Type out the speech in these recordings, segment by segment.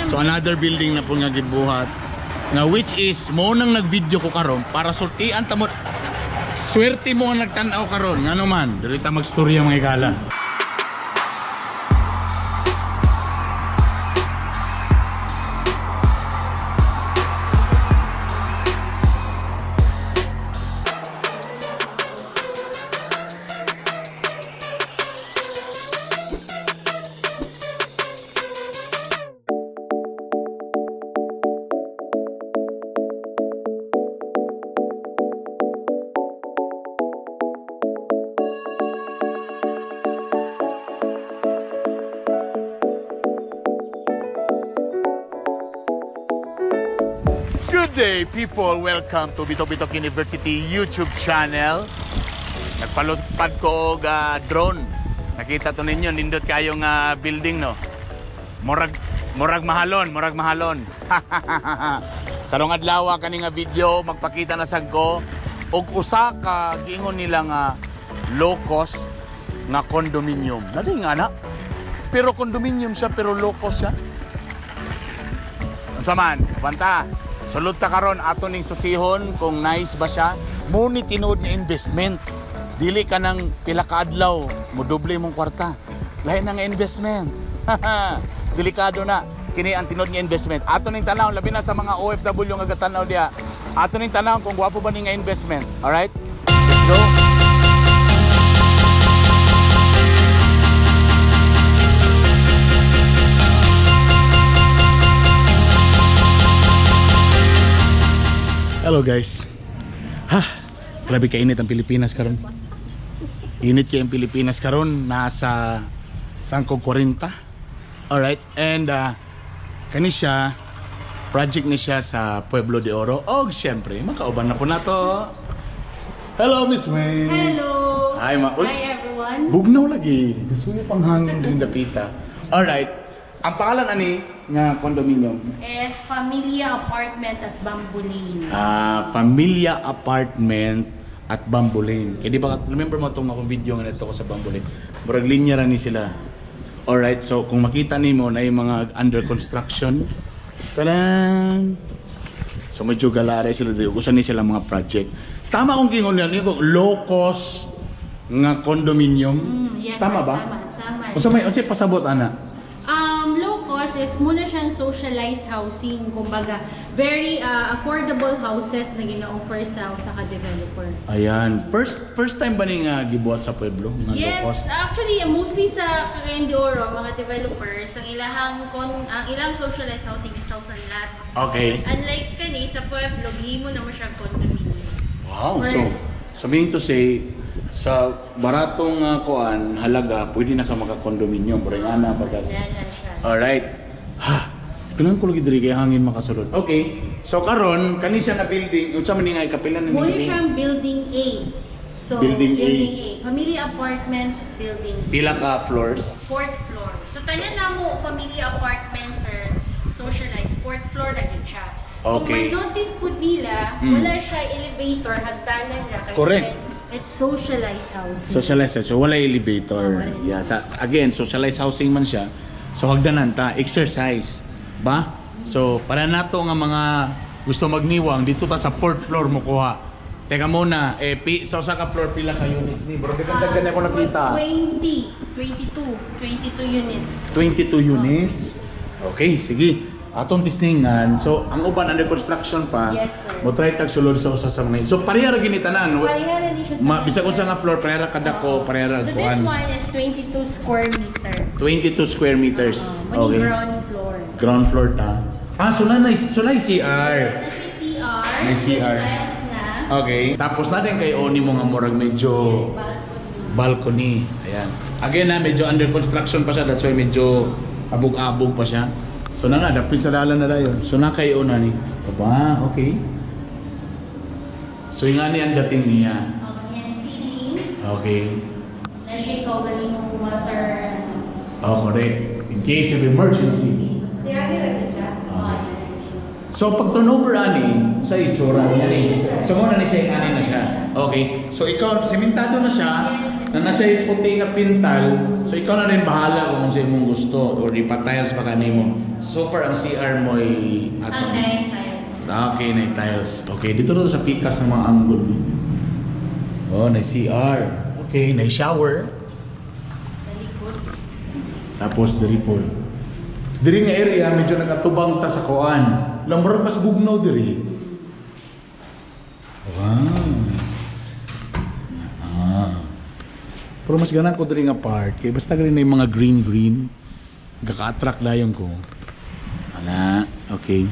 So another building na po nga gibuhat nga which is mo nang nag-video ko karon para sultian ta mo. Swerte mo nga nagtan-aw karon, ngano man dili ta magstorya, mga higala. Good day, people! Welcome to Bito Bitok University YouTube channel. Nagpalupad ko og drone. Nakita to ninyo, nindot kayo nga building, no. Murag murag mahalon, murag mahalon. Karong adlaw kani nga video magpakita na sad ko og usa ka giingon nila nga low cost nga condominium. Nadi nga na. Pero condominium siya pero low cost siya. Unsa man, banta. Sulod ta karon ato ning susihon kung nice ba siya. Muni tinuod nga investment. Dili ka nang pila ka adlaw, modoble imong kwarta. Lahi na nga investment. Delikado na. Kini ang tinuod nga investment. Ato ning tan-aw, labi na sa mga OFW nga gatanaw diha. Ato ning tan-aw kung gwapo ba ni nga investment. Alright? Let's go. Hello, guys. Ha, grabe kainit ang Pilipinas karon. Init kay ang Pilipinas karon, nasa sangkog 40. Alright, and kani siya, project ni siya sa Pueblo de Oro. Og siyempre, makauban na po na to. Hello, Miss May. Hello! Hi, ma. Uy, Hi, everyone! bugnaw lagi. Gusto pang hangin din dapita. Alright. Ang pangalan ani nga condominium? Is Familia Apartment at Bamboo Lane. Ah, Familia Apartment at Bamboo Lane. Kaya di ba, remember mo itong akong video nga nito ko sa Bamboo Lane? Murag linya ra ni sila. Alright, so kung makita nimo na yung mga under construction. Tadaan! So medyo galare sila dito. Usa ni sila mga project. Tama kung gingon niya, ko low cost nga condominium. Yes, Tama sir. ba? Tama, tama. Unsa may unsay pasabot ana? Low cost is muna siyang socialized housing. Kumbaga, very affordable houses na gina-offer sa usa ka developer. Ayan. First first time ba ni nga gibuhat sa pueblo nga low Yes, cost? actually mostly sa Cagayan de Oro, mga developers, ang ilang socialized housing is house and lot. Okay. Unlike kani sa Pueblo, gihimo na mo siyang condominium. Wow. So meaning to say, sa baratong kuan, halaga, pwede na ka makakondominium. Pero nga na, bagas. Wala na siya. Alright. Ha, kailangan ko lagi diri kay hangin makasulod. Okay. So karon kani siya na building, unsa man ni nga ikapila na ni Muna building? siyang Building A. So, Building A. Building A. Family Apartments Building A. Pila ka floors? Fourth floor. So, tanan na mo, Family Apartments, sir, socialized. Fourth floor na gid siya. Okay. Kung may notice po nila, wala siya elevator, hagdanan ra. Kasi Correct. it's socialized housing. Socialized, so wala elevator. Oh, wala. Yeah, sa, again, socialized housing man siya. So hagdanan ta, exercise. Ba? So para nato nga mga gusto magniwang dito ta sa fourth floor mo kuha. Teka muna, eh pi, sa usa ka floor pila ka units ni? Bro, daghan ako nakita. 20, 22, 22 units. 22 units. Okay, sige. Atong tisningan. So, ang uban under construction pa. Yes, sir. Mo try tag sulod sa usa sa mga. So, pareha ra gini tanan. Pareha ra ni siya. Ma, bisag unsa nga floor, pareha ra kadako, pareha ra So this kuan. one is 22 square meter. 22 square meters. Okay. Ground floor. Ground floor ta. Ah, so na CR. Yes, CR. May CR. With tiles na. Okay. Tapos na din kay Oni mo nga murag medyo Balcony. balcony. Ayan. Again na, medyo under construction pa siya. That's why medyo abog-abog pa siya. So na nga, dapit sa dalan na dayon. So na kay Ona ni. Aba, okay. So yung nga ni ang dating niya. Ang iyang ceiling, Okay. na siya ikaw galing yung water. Ano. Oh, correct. In case of emergency. Ah, So pag turnover ani, sa itsura niya ni. So mo na ni siya ani na siya. Okay. So ikaw simentado na siya. Na nasa puti nga pintal, so ikaw na rin bahala kung sa imong gusto or ipa-tiles pa kanimo. So far ang CR mo ay Ang nine tiles. Okay, na tiles. Okay, dito to sa pikas ng mga angle. Oh, na CR. Okay, na shower. Sa likod. Tapos diri po. Diri nga area medyo nagatubang ta sa kuan. Lamro pas bugnaw diri. Wow. Ah. Pero mas ganan ko diri nga part kay basta gani na yung mga green green. Gaka-attract dayon ko. Ana, okay.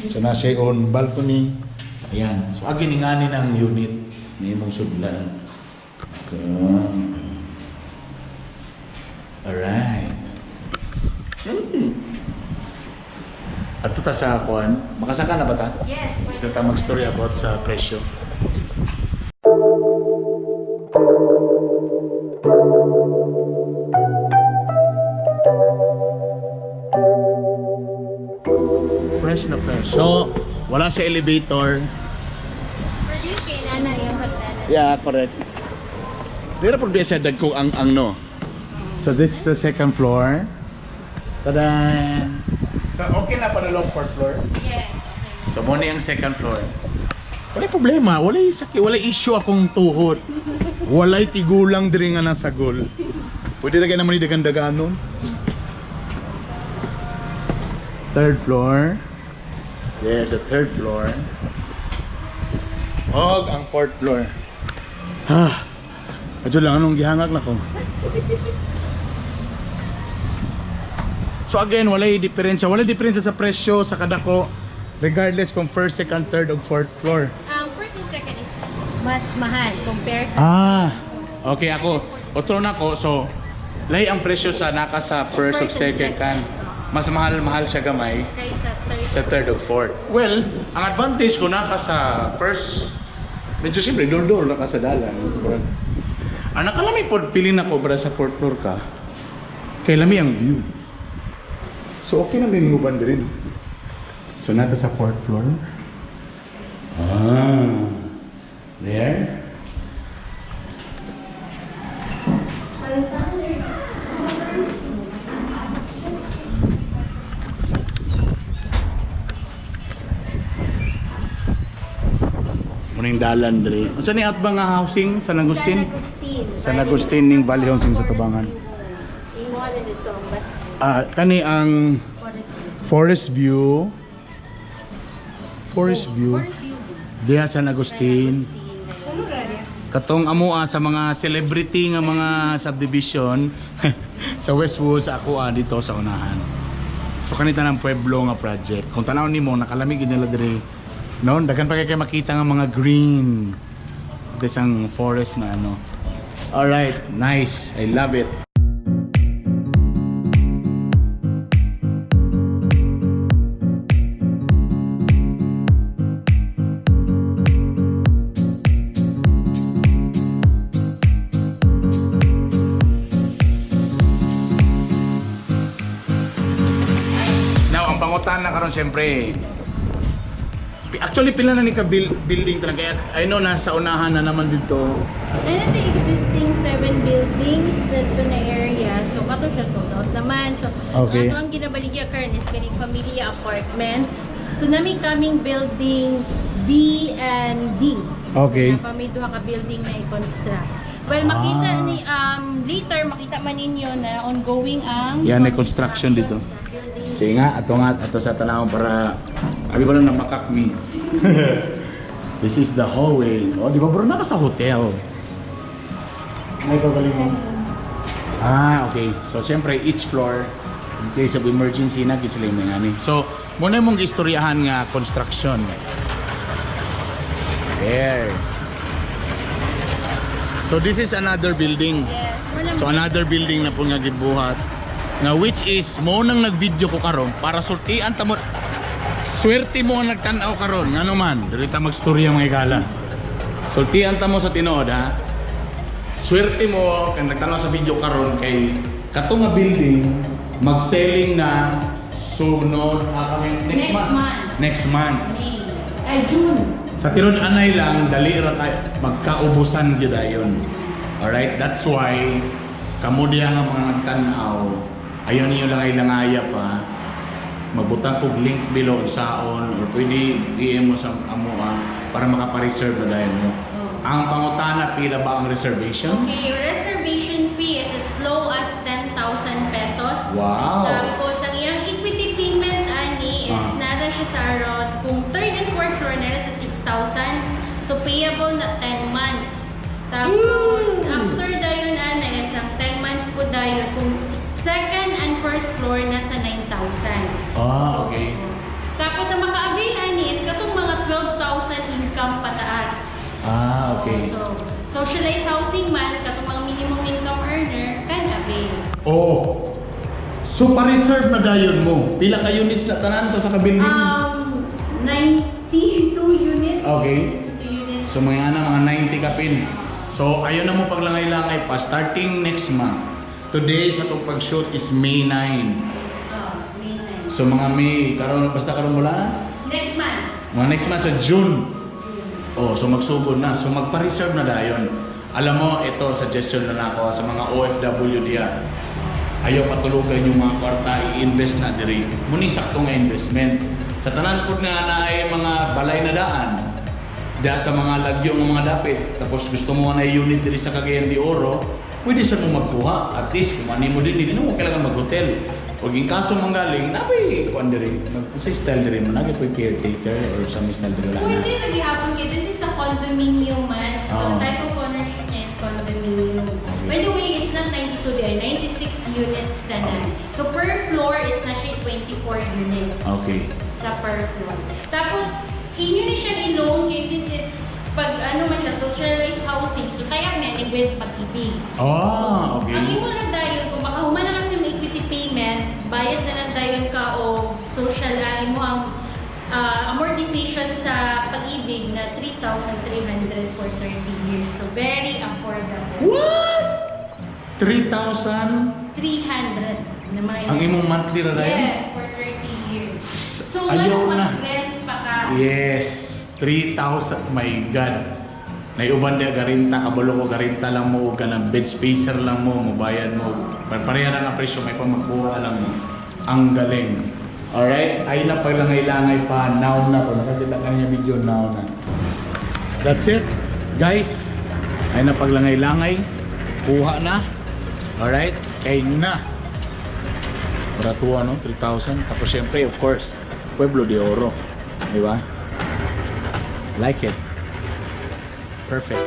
So nasa own balcony. Ayan. So agi ni ngani ng unit ni imong sudlan. So, alright. Ato ta sa kuan. Makasaka na ba ta? Yes, pwede. Ito ta mag-story about sa presyo. Fresh na fresh. So, wala sa elevator. Pwede yung kay nana yung hagdanan. Yeah, correct. Dira po siya dagko ang no. So this is the second floor. Tada! So okay na pa fourth floor. Yes, okay. So mo ang second floor. Wala problema, wala sakit, wala issue akong tuhod. Walay tigulang diri nga nasagol. Pwede ra naman ni dagan-daganon. Third floor. There's the third floor. Og ang fourth floor. Ha. Adyo lang anong gihangak na ko. So again, walay diferensya. Walay diferensya sa presyo sa kadako regardless kung first, second, third o fourth floor. Ang first and second is mas mahal compare sa Ah. Okay ako. Otro na ko. So, lay ang presyo sa naka sa first o First and second kan. Mas mahal-mahal siya gamay kaysa third. sa third o fourth. Well, ang advantage ko naka sa first, medyo siyempre, door-door naka sa dalan. Ang nakalami po, feeling nako para sa fourth floor ka, kay lami ang view. So, okay na may nguban din. So, nata sa fourth floor. Ah. There. Muning dalan dre. Unsa ni atbang nga housing San Agustin? San Agustin. San Agustin ning Valley Housing sa Tubangan. Imuha na dito ang bus Ah, kani ang forest view. Forest View. Forest View. Forest view. Diha San Agustin. Agustin. Katong amoa sa mga celebrity nga mga subdivision sa Westwood sa ako dito sa unahan. So kanita ng Pueblo nga project. Kung tanaw nimo nakalamig gid nila diri. No, daghan pa kay kay makita nga mga green. This ang forest na ano. All right, nice. I love it. Now, ang pangutan na karon siyempre, actually pila na ni ka building talaga. I know nasa unahan na naman dito. And the existing seven buildings dito na area. So, kato siya sold out naman. So, ato ang ginabaligya karon is kaning Familia Apartments. So, nami kaming building B and D. So, may duha ka building na i-construct. Well, makita ni later makita man ninyo na ongoing ang Yan, may construction dito. sa building. Sige nga, ato nga, ato sa tanawon para abi ba lang na makakmi. This is the hallway. Oh, di ba bro, naka sa hotel. May pagaling mo. Ah, okay. So, siyempre, each floor, in case of emergency, na sila yung mga ani. So, muna mong istoryahan nga construction. There. So, this is another building. Yes. Wala So another building na po nga gibuhat nga which is mo nang nag-video ko karon para sultian ta mo. Swerte mo ang nagtan-aw karon ngano man dili ta magstorya mga igala. Sultian ta mo sa tinuod ha. Swerte mo kang nagtan-aw sa video karon kay kato nga building mag-selling na sunod kami next Next month. month. Next month. May. Ay, June. Sa tinud-anay lang, dali ra kay magkaubusan gyud ayon. Alright, that's why kamo diha nga mga nagtan-aw, ayaw niyo lang ay langaya pa, magbutang kog link below saon or pwede PM mo sa amo para makapa-reserve na dayon mo. Oh. Ang pangutana, pila ba ang reservation? Okay, reservation fee is as low as 10,000 pesos. Tapos, ang iyang equity payment ani is nara siya sa around, kung third and fourth floor, nara sa 6,000. So, payable na 10 months. Tapos, after dayon ana is ang 10 months po dayon, kung second and first floor, nasa 9,000. Tapos, ang maka-avail ani is katong mga 12,000 income pataas. So, socialized housing man, katong mga minimum income earner, can avail. Oh. So pa-reserve na dayon mo. Pila ka units na tanan sa building? 92 units. 92 units. So mga ana, mga 90 kapin. So ayaw na mo paglangay-langay pa starting next month. Today sa itong pag-shoot is May 9. Oh, May 9. So mga May, karon basta karon mula Next month. mga next month sa June. Oh, so magsugod na. So magpa-reserve na dayon. Alam mo, ito suggestion na nako sa mga OFW diya. Ayaw patulugan yung mga kwarta, i-invest na diri. Muni sakto nga investment. Sa tanan pud nga naay mga balay na daan, da sa mga lagyo ng mga dapit, tapos gusto mo na unit diri sa Cagayan de Oro, pwede sa mo magkuha. At least, kung mo din, hindi na mo kailangan mag-hotel. Pag in kaso manggaling, napay kuan diri, mag sa style diri mo, nagay po caretaker or some style diri, wala na. Pwede na gihapon kay this is a condominium man. So, type of ownership niya is condominium. By the way, it's not 92 there, 96 units tanan. So, per floor is na siya 24 units sa per floor. Tapos, inyo ni siyang i-loan kay since it's pag ano man siya, socialized housing. So, kaya nga ni with Pag-IBIG. Ang imo lang dayon, kung makahuman na kasi mo equity payment, bayad na lang dayon ka o social, imo ang amortization sa Pag-IBIG na 3,300 for 30 years. So, very affordable. What? 3,000 300 naman. Ang imong monthly ra dayon? Yes, for 30 years. So, Ayaw ano, na. mag-rent pa ka. Yes, 3,000. My God. Naiuban dia garinta, kabalo ko garinta lang mo, og kanang bed spacer lang mo, mobayad mo. Pareha lang ang presyo, may pamagkuha lang mo. Ang galing. Alright, ay na paglangay-langay pa, now na ko. Nakakita ka niya video, now na. That's it. Guys, ay na paglangay-langay. Kuha na. Alright, kay na. Baratuan, no? 3,000. Tapos syempre, of course, Pueblo de Oro. Di ba? Like it. Perfect.